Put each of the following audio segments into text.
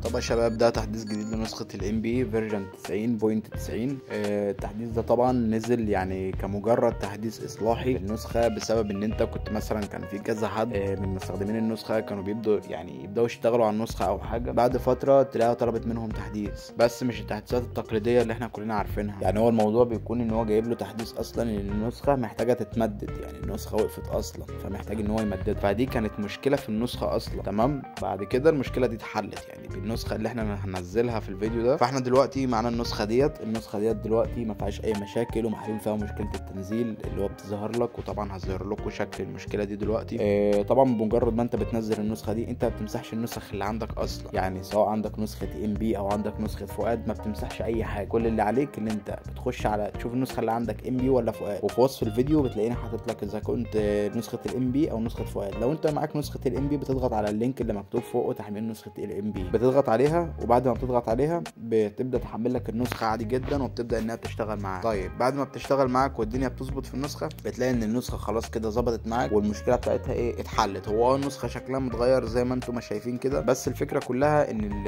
طب يا شباب، ده تحديث جديد لنسخة ال MB version 90.90. التحديث ده طبعا نزل يعني كمجرد تحديث اصلاحي للنسخة، بسبب ان انت كنت مثلا كان في كذا حد من مستخدمين النسخة كانوا بيبدأوا يشتغلوا على النسخة او حاجة، بعد فترة تلاقيها طلبت منهم تحديث، بس مش التحديثات التقليدية اللي احنا كلنا عارفينها. يعني هو الموضوع بيكون ان هو جايب له تحديث اصلا ان النسخة محتاجة تتمدد، يعني النسخة وقفت اصلا فمحتاج ان هو يمددها، فدي كانت مشكلة في النسخة اصلا. تمام، بعد كده المشكلة دي اتحلت يعني بالنسخة اللي احنا هننزلها في الفيديو ده. فاحنا دلوقتي معانا النسخة ديت، النسخة ديت دلوقتي ما فيهاش اي مشاكل ومحلول فيها مشكلة التنزيل اللي هو بتظهر لك، وطبعا هظهر لكم شكل المشكلة دي دلوقتي. طبعا بمجرد ما انت بتنزل النسخة دي انت ما بتمسحش النسخ اللي عندك اصلا، يعني سواء عندك نسخه MB او عندك نسخه فؤاد ما بتمسحش اي حاجة. كل اللي عليك ان انت بتخش على تشوف النسخة اللي عندك MB ولا فؤاد، وفي وصف الفيديو بتلاقيني حاطط لك اذا كنت نسخه ال MB او نسخه فؤاد. لو انت معاك نسخه ال MB بتضغط على ال link اللي مكتوب فوقه تحميل نسخه ال MB، بتضغط عليها، وبعد ما بتضغط عليها بتبدا تحمل لك النسخة عادي جدا، وبتبدا انها بتشتغل معاك. طيب بعد ما بتشتغل معاك والدنيا بتظبط في النسخة، بتلاقي ان النسخة خلاص كده ظبطت معاك والمشكلة بتاعتها ايه اتحلت. هو النسخة شكلها متغير زي ما انتم ما شايفين كده، بس الفكرة كلها ان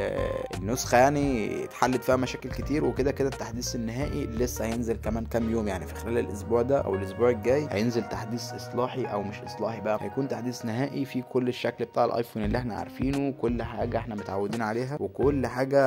النسخة يعني اتحلت فيها مشاكل كتير، وكده كده التحديث النهائي لسه هينزل كمان كام يوم، يعني في خلال الاسبوع ده او الاسبوع الجاي هينزل تحديث اصلاحي، او مش اصلاحي بقى، هيكون تحديث نهائي في كل الشكل بتاع الايفون اللي احنا عارفينه، كل حاجة احنا متعودين عليها وكل حاجة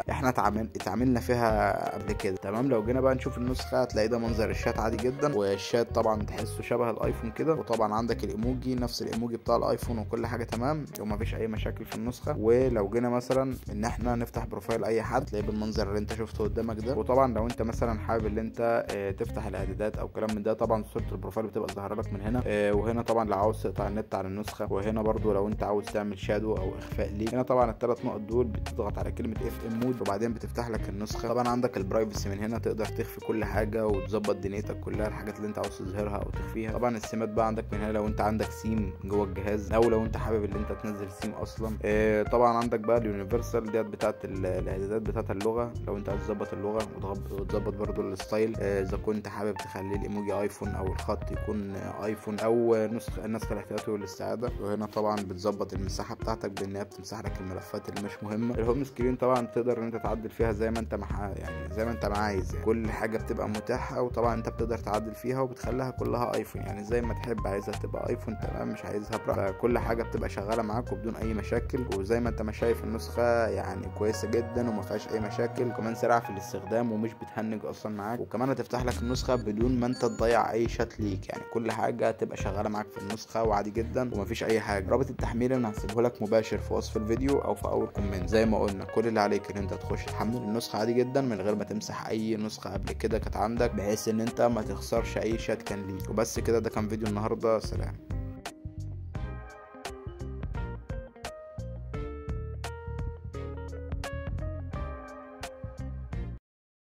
احنا اتعاملنا فيها قبل كده. تمام، لو جينا بقى نشوف النسخة هتلاقي ده منظر الشات عادي جدا، والشات طبعا تحسه شبه الايفون كده، وطبعا عندك الايموجي نفس الايموجي بتاع الايفون وكل حاجة تمام ومفيش اي مشاكل في النسخة. ولو جينا مثلا ان احنا نفتح profile اي حد تلاقيه بالمنظر اللي انت شفته قدامك ده. وطبعا لو انت مثلا حابب ان انت تفتح الاعدادات او كلام من ده، طبعا صوره ال profile بتبقى ظاهره لك من هنا. وهنا طبعا لو عاوز تقطع النت على النسخة، وهنا برضو لو انت عاوز تعمل shadow او اخفاء ليه. هنا طبعا الثلاث نقط دول بتضغط على كلمة FM mode وبعدين بتفتح لك النسخة. طبعا عندك ال privacy من هنا تقدر تخفي كل حاجة وتظبط دنيتك كلها، الحاجات اللي انت عاوز تظهرها او تخفيها. طبعا السيمات بقى عندك من هنا لو انت عندك سيم جوه الجهاز، او لو انت حابب ان انت تنزل سيم اصلا. طبعا عندك بقى ال universal ديت بتاعه الاعدادات بتاعه اللغة، لو انت عايز تظبط اللغة وتظبط برضو ال style، اذا كنت حابب تخلي الايموجي ايفون او الخط يكون ايفون او النسخة الاحتياطي والاستعاده. وهنا طبعا بتظبط المساحة بتاعتك بان هي بتمسح لك الملفات اللي مش مهمة. ال home screen طبعا تقدر ان انت تعدل فيها زي ما انت يعني زي ما انت عايز، يعني كل حاجة بتبقى متاحة، وطبعا انت بتقدر تعدل فيها وبتخليها كلها ايفون، يعني زي ما تحب، عايزها تبقى ايفون تمام، مش عايزها براحتك، كل حاجة بتبقى شغالة معاك وبدون اي مشاكل. وزي ما انت ما شايف النسخة يعني كويسة جدا وما فيهاش اي مشاكل، كمان سريعة في الاستخدام ومش بتهنج اصلا معاك، وكمان هتفتح لك النسخة بدون ما انت تضيع اي شات ليك، يعني كل حاجة تبقى شغالة معاك في النسخة وعادي جدا ومفيش اي حاجة. رابط التحميل انا هسيبه لك مباشر في وصف الفيديو او في اول comment. زي ما قلنا كل اللي عليك ان انت تخش تحمل النسخة عادي جدا من غير ما تمسح اي نسخه قبل كده كانت عندك، بحيث ان انت ما تخسرش اي شات كان ليك. وبس كده، ده كان فيديو النهارده، سلام.